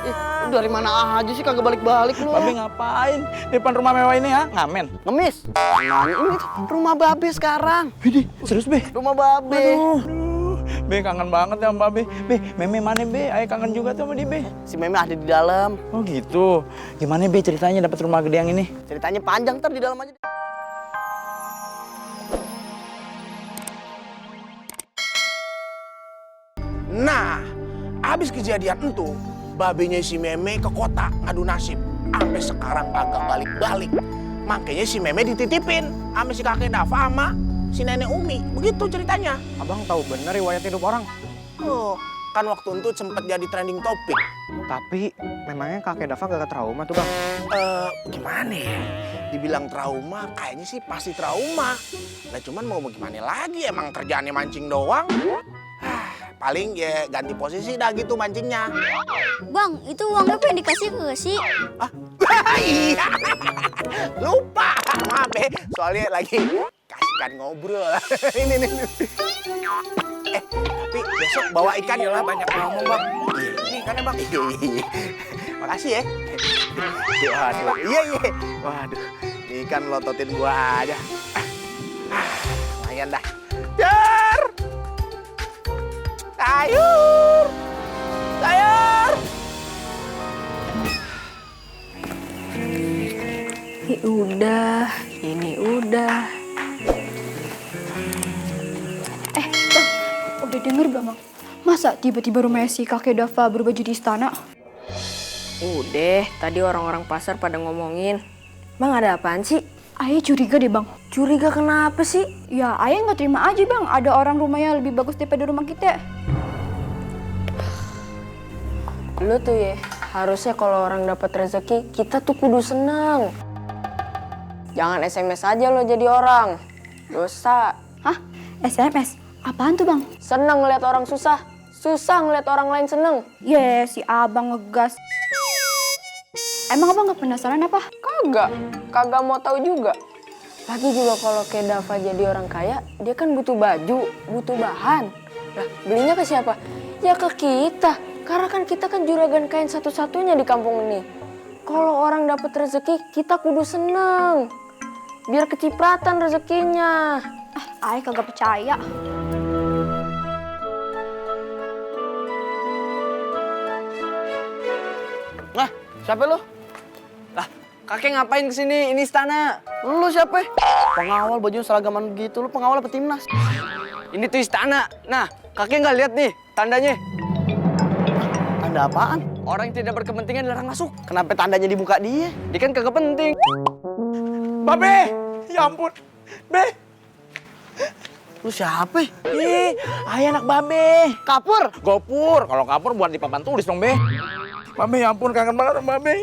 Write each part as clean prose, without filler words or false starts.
Ih, dari mana aja sih kagak balik-balik lu? Babe ngapain di depan rumah mewah ini ya? Ngamen? Ngemis? Nah, ini rumah Babe sekarang. Widih, serius Be? Rumah Babe. Aduh, Be kangen banget ya sama Babe. Be, Meme mana Be? Ayah kangen juga tuh sama dia Be. Si Meme ada di dalam. Oh gitu. Gimana Be ceritanya dapat rumah gede yang ini? Ceritanya panjang, ntar di dalam aja. Nah, abis kejadian itu, babenya si Meme ke kota ngadu nasib. Sampai sekarang agak balik-balik. Makanya si Meme dititipin sama si kakek Dava sama si nenek Umi. Begitu ceritanya. Abang tahu bener riwayat hidup orang. Oh, kan waktu itu sempat jadi trending topik. Tapi memangnya kakek Dava gak trauma tuh bang? Gimana ya? Dibilang trauma, kayaknya sih pasti trauma. Nah cuman mau gimana lagi, emang kerjaannya mancing doang. Paling ya ganti posisi dah gitu mancingnya. Bang, itu uangnya pengen dikasih ke si? Iya, lupa. Maaf ya, soalnya lagi kasihkan ngobrol. Ini. Tapi besok bawa ikan. Iyalah, banyak ngomong bang. Ini ikannya bang. Makasih ya. Waduh, iya. Waduh, ini ikan melototin gua aja. Lumayan dah. Jar! Sayur! Sayur! Ini udah. Bang, udah denger belum bang? Masa tiba-tiba rumahnya si kakek Dava berubah jadi istana? Udah, tadi orang-orang pasar pada ngomongin. Bang, ada apaan sih? Ayah curiga deh bang. Curiga kenapa sih? Ya ayah nggak terima aja bang, ada orang rumahnya lebih bagus daripada rumah kita. Lu tuh ya, harusnya kalau orang dapat rezeki, kita tuh kudu seneng. Jangan SMS aja lo jadi orang. Dosa. Hah? SMS? Apaan tuh bang? Seneng ngeliat orang susah. Susah ngeliat orang lain seneng. Si abang ngegas. Emang abang nggak penasaran apa? Kagak mau tahu juga. Lagi juga kalau kayak Dava jadi orang kaya, dia kan butuh baju, butuh bahan. Lah, belinya ke siapa? Ya ke kita. Karena kan kita kan juragan kain satu-satunya di kampung ini. Kalau orang dapat rezeki, kita kudu seneng. Biar kecipratan rezekinya. Ayah kagak percaya. Nah, siapa lu? Lah, kakek ngapain kesini? Ini istana. Lu siapa? Pengawal bajunya seragaman gitu. Lu pengawal apa timnas? Ini tuh istana. Nah, kakek nggak lihat nih tandanya. Tanda apaan? Orang yang tidak berkepentingan dilarang masuk. Kenapa tandanya di muka dia? Dia kan kagak penting. Babe, ya ampun. Be, Lu siapa? ih, ayah anak Babe. Kapur? Gopur, kalau kapur buat di papan tulis dong Be. Babe, ya ampun kangen banget sama Babe.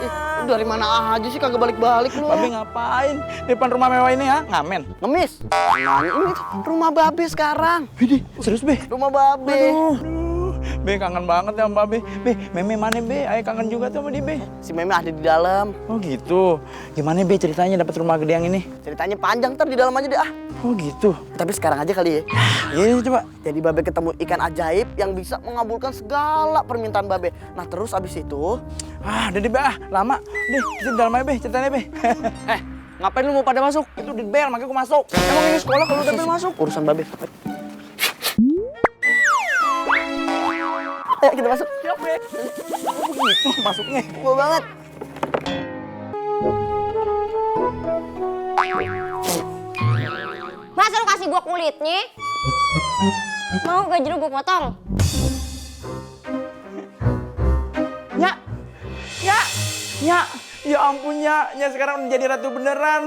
Ih, lu dari mana aja sih kagak balik-balik lu? Babe ngapain di depan rumah mewah ini ya? Ngamen? Ngemis? Nah, ini rumah Babe sekarang. Widih, serius Be? Rumah Babe. Aduh, Be kangen banget ya sama Babe. Be, Meme mana Be? Ayah kangen juga tuh sama dia Be. Si Meme ada di dalam. Oh gitu. Gimana Be ceritanya dapat rumah gede yang ini? Ceritanya panjang, ntar di dalam aja deh ah. Oh gitu. Tapi sekarang aja kali ya. Iya coba. Jadi Babe ketemu ikan ajaib yang bisa mengabulkan segala permintaan Babe. Nah terus abis itu... Udah deh Be, lama. Deh, kita di dalam aja Be, ceritanya Be. Ngapain lu mau pada masuk? Itu di bel, makanya aku masuk. Emang ini sekolah kalau udah bel masuk? Urusan Babe. Ayo kita masuk. Siap Be. Oh begitu masuknya. Gua banget. Masa lu kasih gua kulitnya? Mau gaji lu gua potong? Ya ampun ya sekarang menjadi ratu beneran.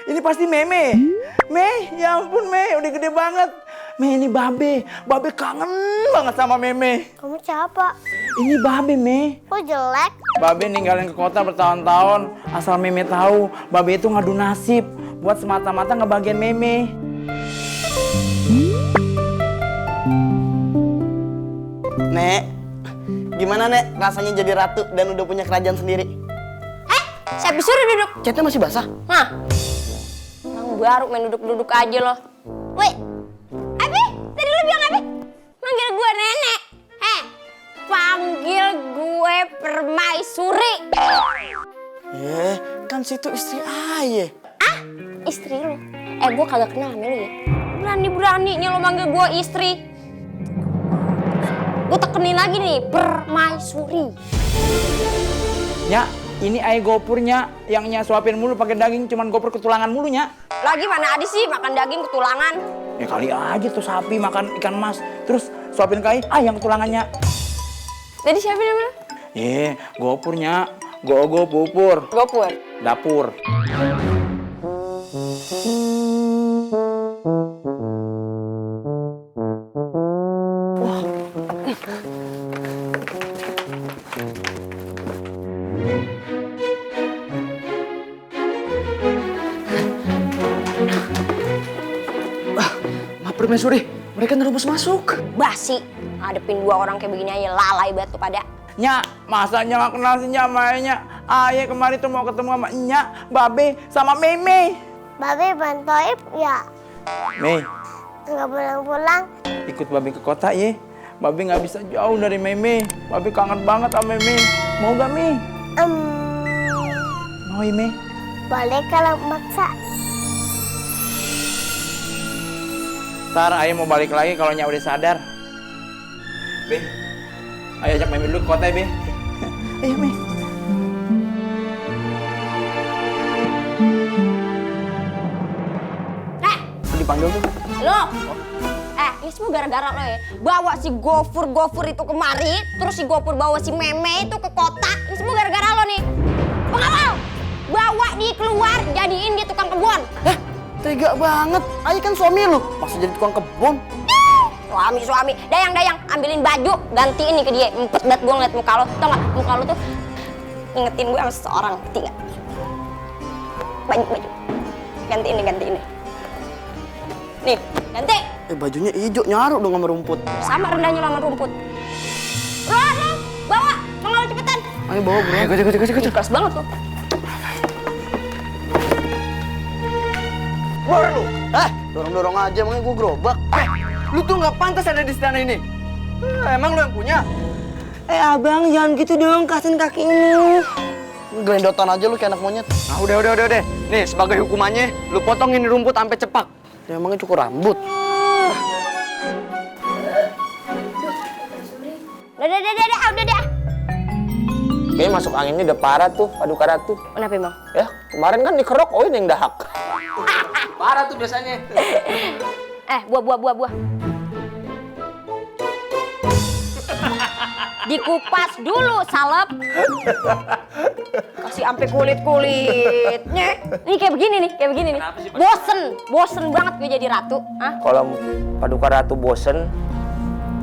Ini pasti Meme. Ya ampun udah gede banget. Ini Babe kangen banget sama Meme. Kamu siapa? Ini Babe Kok jelek? Babe ninggalin ke kota bertahun-tahun, asal Meme tahu, Babe itu ngadu nasib buat semata-mata ngebagian Meme. Nek, gimana Nek rasanya jadi ratu dan udah punya kerajaan sendiri? Siapa suruh duduk? Catnya masih basah. Nah, orang baru main duduk-duduk aja loh. Woi, Manggil gue nenek. Panggil gue permaisuri. Kan situ istri ayah. Istri lu? Gue kagak kenal sama lu ya. Berani-beraninya lo manggil gue istri. Gue tekenin lagi nih, permaisuri. Nya, ini ayah gopurnya yang nya suapin mulu pakai daging cuman gopur ketulangan mulu nya. Lagi mana ada sih makan daging ketulangan? Ya kali aja tuh sapi makan ikan mas, terus suapin ke ayah, yang ketulangannya. Tadi siapa namanya? Gopurnya, go pupur, Gopur. dapur. Permaisuri, mereka nerobos masuk. Basi. Ngadepin dua orang kayak begini aja lalai batu pada. Nya, masa nya gak kenal sih nya sama ayahnya? Ayah kemarin tuh mau ketemu sama Nya, Babe, sama Meme. Babe bantoib ya, Mei, nggak pulang-pulang. ikut Babe ke kota ya. Babe gak bisa jauh dari Meme. Babe kangen banget sama Meme. Mau gak, Me? Mau ya, Me? Boleh kalau maksa. Ntar ayah mau balik lagi kalau Nya udah sadar. Be, ayo ajak Meme dulu ke kota ya, Be. Ayo, Me. Dipanggil tuh. Lo. Ini semua gara-gara lo ya. Bawa si Gofur itu kemari, terus si Gofur bawa si Meme itu ke kota. Ini semua gara-gara lo nih. Pengawal. Bawa dia keluar, jadiin dia tukang kebun. Tega banget. Ayah kan suami lu. Masa jadi tukang kebun? Suami. Dayang, ambilin baju, gantiin nih ke dia. Empet banget gue ngeliat muka lo. Tau gak? Muka lo tuh ingetin gue sama seseorang. Ngerti gak? Baju. Gantiin nih. Nih, ganti. Bajunya hijau, nyaru dong sama rumput. Sama rendahnya lo sama rumput. Lo, bawa. Pengawal cepetan. Ayo bawa, bro. Gue keras banget tuh. Keluar lu. Dorong-dorong aja, emangnya gue gerobak. Lu tuh nggak pantas ada di istana ini. Emang lu yang punya? Abang, jangan gitu dong, kasihin kaki ini. Gelendotan aja lu kayak anak monyet. Nah, udah deh. Nih, sebagai hukumannya, lu potongin rumput sampai cepak. Ya, emangnya cukur rambut. Udah deh. Kayaknya masuk angin ini udah parah tuh, Paduka Ratu. Kenapa emang? Ya, kemarin kan dikerok, oh ini yang dahak. Parah tuh biasanya. Buah. Dikupas dulu, salep. Kasih sampai kulit-kulitnya. Ini kayak begini nih. Bosen banget gue jadi ratu. Kalau Paduka Ratu bosen,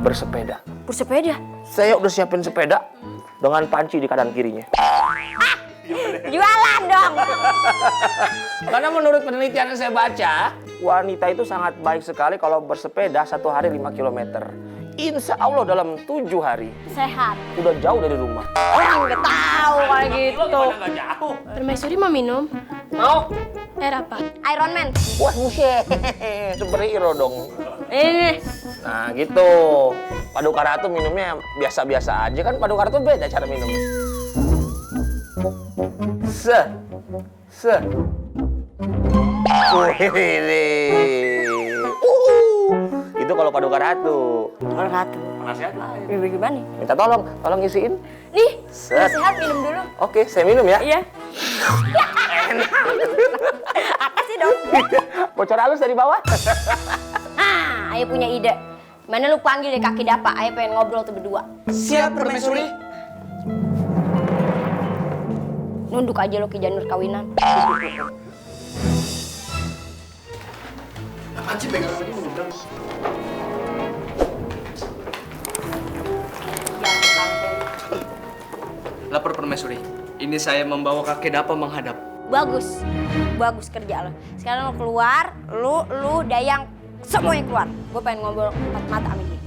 bersepeda. Bersepeda. Saya udah siapin sepeda dengan panci di kanan kirinya. Jualan dong. Karena menurut penelitian yang saya baca, wanita itu sangat baik sekali kalau bersepeda 1 hari 5 km. Insya Allah dalam 7 hari Sehat. udah jauh dari rumah. Orang nggak tahu kayak gitu. Permaisuri mau minum? Mau? Air apa? Iron Man. Wah, buset. Superhero dong. Ini. Nah gitu. Paduka Ratu minumnya biasa-biasa aja kan. Paduka Ratu beda cara minumnya. Itu kalau Paduka Ratu. Orang ratu. Nasihat lah. Gimana? Minta tolong isiin. Nih, Set. sehat minum dulu. Oke, saya minum ya. Iya. Apa sih dong? Bocor halus dari bawah. Ayo punya ide. Mana lu panggil deh kaki Dapa, ayo pengen ngobrol tuh berdua. Siap, Permaisuri. Nunduk aja lo ke janur kawinan. Apaan sih pegangan ini menundang? Lapor Permaisuri. Ini saya membawa kakek Dapa menghadap. Bagus kerja lo. Sekarang lo keluar, lu Dayang, semuanya keluar. Gue pengen ngobrol empat mata sama dia.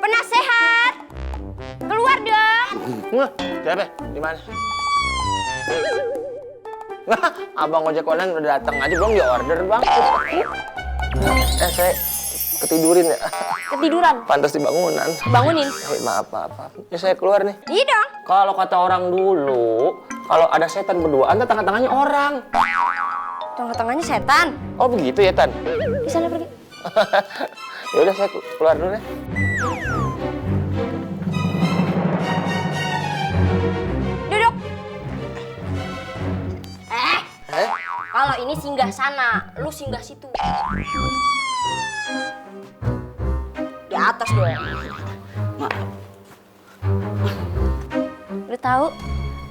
Penasehat, keluar dong. Siapa? Di mana? Abang ojek online udah datang aja belum di order, Bang. Saya ketidurin ya. Ketiduran. Pantas di bangunan. Bangunin. Maaf. Ya saya keluar nih. Iya dong. Kalau kata orang dulu, kalau ada setan berduaan, tangan-tangannya orang. Tengah-tengahnya setan. Oh begitu ya, Tan? Di sana pergi. Ya udah saya keluar dulu deh. Duduk. Kalau ini singgah sana, lu singgah situ. Di atas dong. Lu tahu,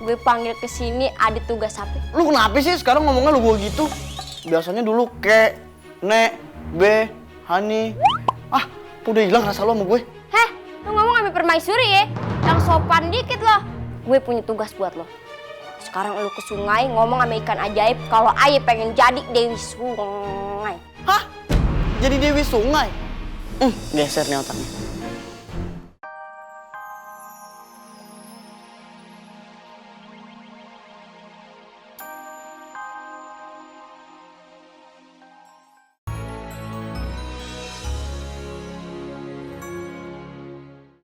gue panggil ke sini ada tugas apa? Lu kenapa sih sekarang ngomongnya lu gua gitu? Biasanya dulu Kek, Nek, Be, Hani. Ah, udah hilang rasa lu sama gue. Heh, lu ngomong sama permaisuri ya? Yang sopan dikit loh. Gue punya tugas buat lo. Sekarang lu ke sungai ngomong sama ikan ajaib kalau Aye pengen jadi Dewi Sungai. Hah? Jadi Dewi Sungai? Geser nih otaknya.